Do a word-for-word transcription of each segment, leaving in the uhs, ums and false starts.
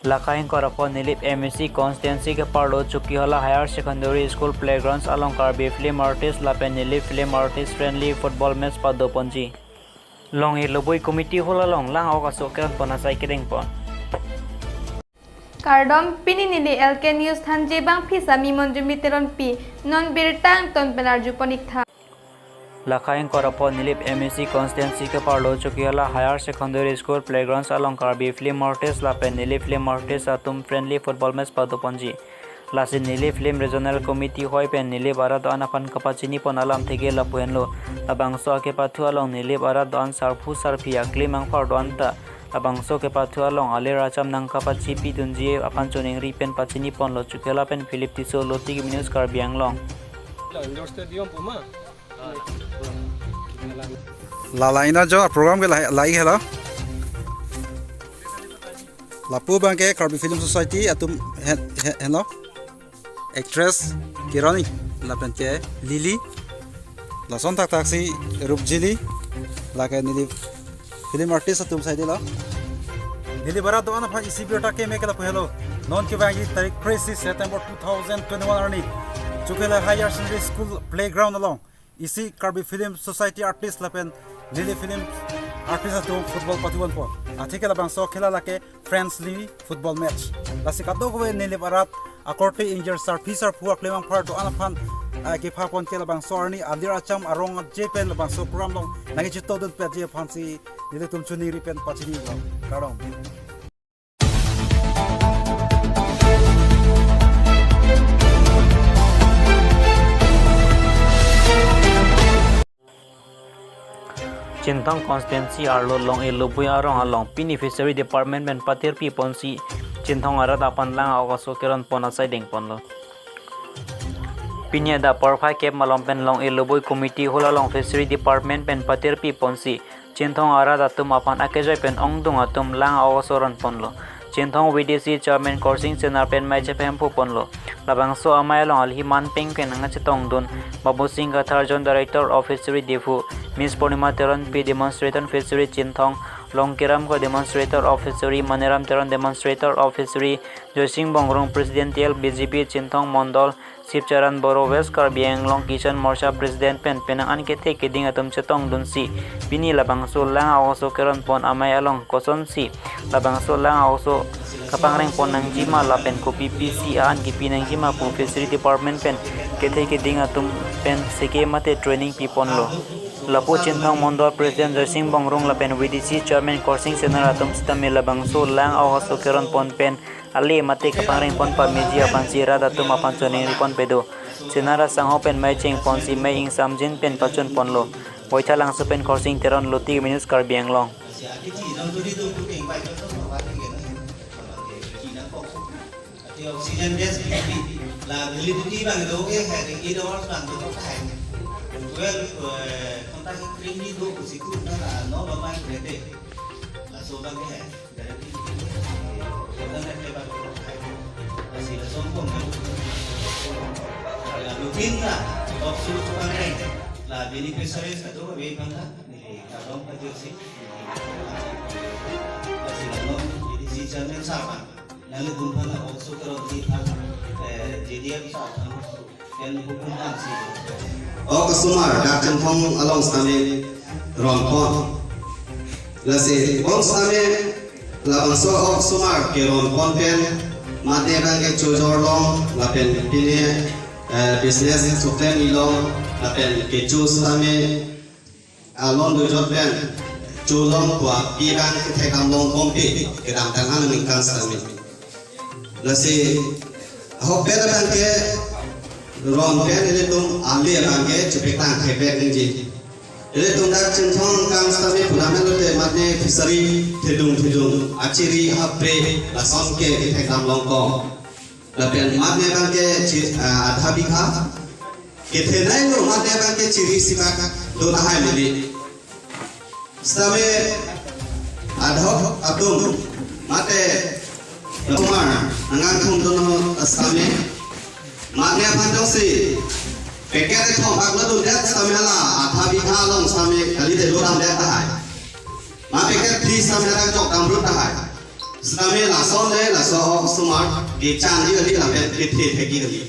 Lake ingkoi ra pho Nilip M A C constituency keparlo Chokihola Higher Secondary School playgrounds along Karbi film artist lapen Nilip film artist friendly football match padoponji. Long-e Lobui Community Hall along lang-ok aso keronpon asai kedengpon. Kardom, pini neli L K News thanji bangphisa mi Monjumi Teronpi, non birta angton pen arjupon-iktha. Lake ingkoi ra pho Nilip M A C constituency keparlo Chokihola Higher Secondary School playgrounds along Karbi film artist lapen Nilip film artist atum friendly football match padoponji. Lasi Nilip Film Regional Committee hoi pen Nilip arat do-an aphan kapachinipon alamthe ke lapu henlo. Labangso akepathu along Nilip arat do-an sarpo sarpi aklim angphar do-an ta labangso kepathu along alir acham nangkapachipidunji aphan choningri pen pachiniponlo. Chokihola pen Philip Tisso, Loti Kimi News, Karbi Anglong. Indoor stadium puma. La laina jo program ke la, la helo. Lapu abangke Karbi Film Society atum hen, hen, henlo. Actress Kironi lapen ke Lily. Lason thakthak si Rupjili. Lake Nilip film artist atum sai dilo. Nilip arat do-an aphan isi birta keme ke lapu helo. Non kevangji tarik kre-isi September two thousand twenty-one arni Chokihola Higher Secondary School playground along isi Karbi Film Society artist lapen Nilip film artist atum football pathuponpo. Athe ke labangso akhela lake friendly football match. Lasi kadokave Nilip arat akorte ingjir sarpi sarpo aklim angphar do-an aphan, ah, kephapon ke labangso arni alir acham arong aje pen labangso program along nangkechetongdunpetji aphansi nelitum choningri pen pachinilo. Kardom. Chinthong constituency arlo Long-e Lobui arong along pini Fishery Department pen patirpiponsi Chinthong arat aphan lang-ok aso keronpon asai dengponlo. Pini adap porphai kep malom pen Long-e Lobui Community Hall along Fishery Department pen patirpiponsi Chinthong arat atum aphan akejoi pen ongdung atum lang-ok aso ronponlo. Chinthong V D C Chairman Korsing Singnar pen mei chepahemphuponlo. Labangso amei along alhi manpeng pen nangkachetongdun Babusing Kathar, Joint Director of Fishery Diphu, Miss Purnima Teronpi, Demonstrator Fishery Chinthong, Longkiram Kro, Demonstrator of Fishery, Maniram Teron, Demonstrator of Fishery, Joysing Bongrung, President T L B J P Chinthong Mondol, Sibcharan Boro, West Karbi Anglong Kisan Morcha President pen penang an kethe keding atum chetongdunsi pini labangso lang-ok aso keronpon amei along kosonsi labangso lang-ok aso kapangrengpon nangjima lapen kopi pisi an kipi nangjima pu Fishery Department pen kethe keding atum pen seke mate training piponlo. Lapu Chinthong Mondol President Joysing Bongrung lapen V D C Chairman Korsing Singnar atum sitame labangso lang-ok aso keronpon pen ale mate kapangrengpon pameji aphansi rat atum aphan choningriponpe do. Singnar asangho pen mei chengponsi mei ingsamjin pen pachunponlo. Boithalangso pen Korsing Teron, Loti Kimi News, Karbi Anglong. Oxygen gas pipi, la validity bang do ke hai, eight hours bang do ke hai. Well, eh, kontak krim ni do kusitu na la no ba mai krete. Laso bang ke hai. La beneficiaries ado abang bang, la si la non A D C chairman sir bang, nanglitum aphan la also karon si aphan, eh, J D M sir bang. Ok osomar dak Chinthong along sitame ronpon. Lasi bonsitame labangso ok osomar keronpon pen mate abang ke chojor long lapen pine, eh, business suklem ilong lapen kecho sitame alon dojot pen cholong pu api abang kethekdam long kompe kedamtang aningkan sitame. Lasi ahok pen abang ke ron pen ilitum ale abang ke chepetang thepek ningje. Ilitum dak Chinthong kang sitame pudam lote mate fishery thedung thedung achiri hapre lason ke kethekdam long kom. Lapen mate abang ke chi-, ah, adha bigha. Kethenei lo mate abang ke chiri sibak do tahai mili. Sitame adhok atum mate osomar angang thum dono sitame mate aphan jongsi packet kethom bak lo dundet sitame hala adha bigha along sitame kalite do damdet tahai. Ma packet phli sitame hala jok damrut tahai. Sitame lason le laso osomar kechanji kali lapen kethe thekji kali.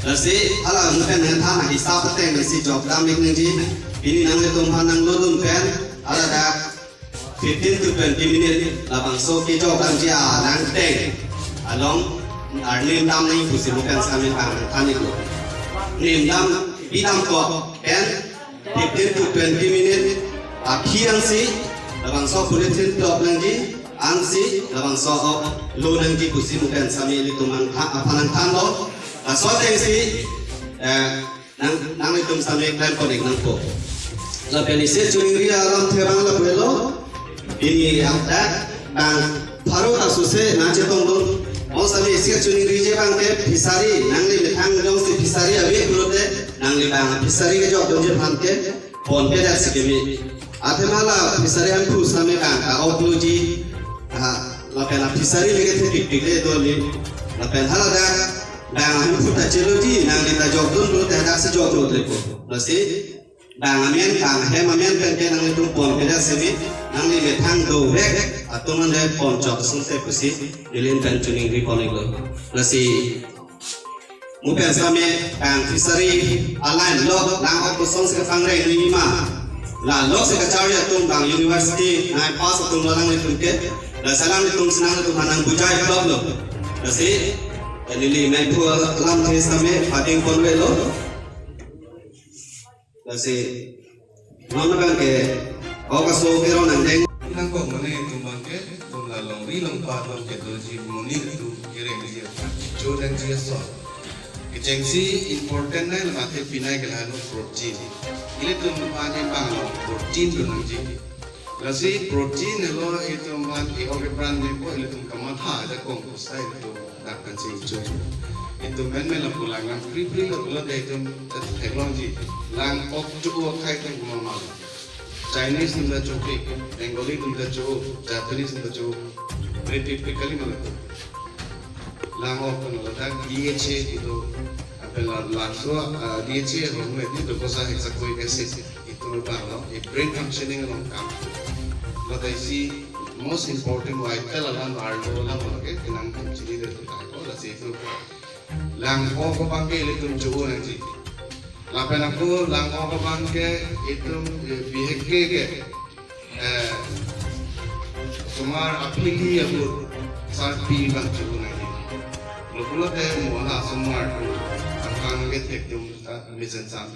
Lasi hala mupen nangthan ahisap ateng si jok dam ik nangji. Pini nanglitum aphan nanglodun pen hala dak fifteen to twenty minute labangso kejok damji anangteng along arni dam nangji pusi mupen sitame bang nangthan iklo. Nim dam, bi damkok pen fifteen to twenty minute aphi ansi labangso polythene plop nangji, ansi labangso ok lo nangji pusi mupen sitame ilitum aphan nangthanlo. Laso ateng si, eh, nang, nanglitum sitame klempon ik nangpo. Lapen isi chiningri alamthe abang lapu-etlo. Pini dak bang pharo ta suse nangchetongdun. Mo sitame isi chiningriji abang ke fishery, nangli methang jongsi fishery ave pulote nangli bang fishery kejokdunji aphan ke ponpedet si keme. Athema la fishery amphu sitame bang ka-ok loji. Ha, lapen la fishery le kethe pikpik le do li. Lapen hala dak bang amphu ta cheloji, nangli ta jokdun pulote dak si jokdun lepo. Lasi bang amen, bang ahem amen pen ke nanglitum ponpedet si keme, nangli methang dovek atum an le ponchok asonte pusi neli pen chiningri pon iklo. Lasi mupen sitame bang fishery a-line lo, lang-ok kosonsi kapangreng nangji ma. La lo si kacharli atum bang university nang pass atum lo nanglitum ke. Lasi alanglitum si nanglitum aphan nangbujai ploplo. Lasi neli mephu alamthe sitame pading ponvelo. Lasi non abang ke ok aso kerong nangdeng. Nangkok mane itum abang ke, itum la longri longpat along kedoji monit atum kerengji aphan, chodangji ason. Kechengsi important nai, la mathe pinai ke lahelo protein. Ilitum aphan ke bang lo protein do nangji. Lasi protein helo itum aphan ke-ok kepran mepo, ilitum kamatha ajakong pusai ilitum dak kan sing chu. Itum menmen lapu lang, lang pri pri lapu lo de itum theklongji. Lang-ok cho-o akhai atum komat ma. Chinese atum ta cho-o, Bengali atum ta cho-o, Japanese atum ta cho-o. Very typically ma lapu. Lang-ok pen ladak D H A itum, apel la, laso, ah, D H A along me itum doxohexacholine acid itum bang lo, i brain functioning along kam. Ladak isi most important vital alam arlo alam lo ke kenang itum chinine itum taiko, lasi itum lang-ok abang ke ilitum cho-o nangji. Lapen ako lang-ok abang ke itum, eh, bihek ke, eh, osomar aphili ahut sarpi abang cho-o nangji. Lo pulote mo la osomar atum angkang kethek atum ta mesen sam.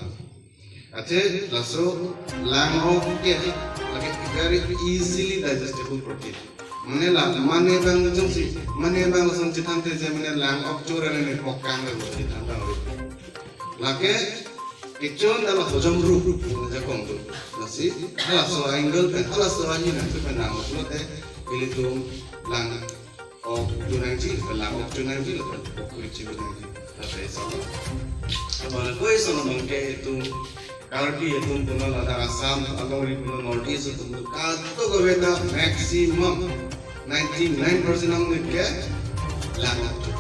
Athe laso lang-ok ke lake very easily digestible protein. Mane la, mane abang jongsi, mane abang lason chethan te je mane lang-ok cho ra ne pok kang le protein abang ri. Lake kechon dala hojom rup ajakong atum. Lasi halaso angle pen, halaso ahin nangtum pen nang pulote ilitum lang-ok cho nangji, lang-ok cho nangji, lapen pukhuri chibu nangji. Lapen iso. Apot ako iso abang ke itum Karbi atum punon ladak Assam alongri punon North East atum kadokave ta maximum ninety-nine percent amonit ke lang-ok cho.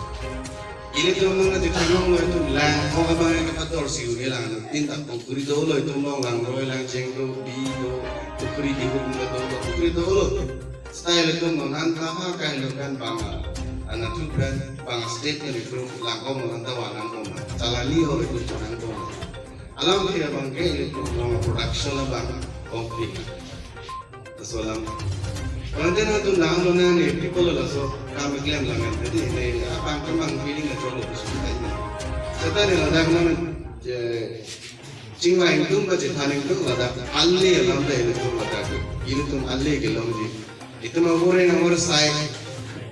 Ilitum nang chethan longlo itum lang-ok abang ke pator si uge lang, tin ta pukhuri dolo itum along, langroi, langjeng do, bi do, pukhuri, dihum do, do, pukhuri dolo. Style itum non an kaha kahelo pen bang, anathu pen bang state pen itum lang-ok non an ta vanang koma. Chalani ho itum vanang koma. Alamthe abang ke itum along production abang complete. Laso alam. Konten atum lang lo nang ne people laso kam klem lang an. Jadi ne abang kemang feeling a cholo kusutai. Seta ne ladak nang je chingvai ingtung ba chethan ingtung ladak ale alam ta ilitum ladak. Ilitum ale kelongji. Itum abore nang or sai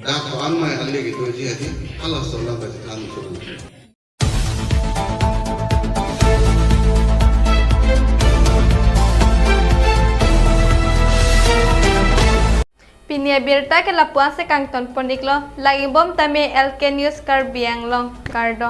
dak ko amai ale kedoji ati halaso alam ba chethan ingtung. Pini abirta ke lapu-an si kangton pon iklo, lagi bom tame L K News Karbi Anglong, kardom.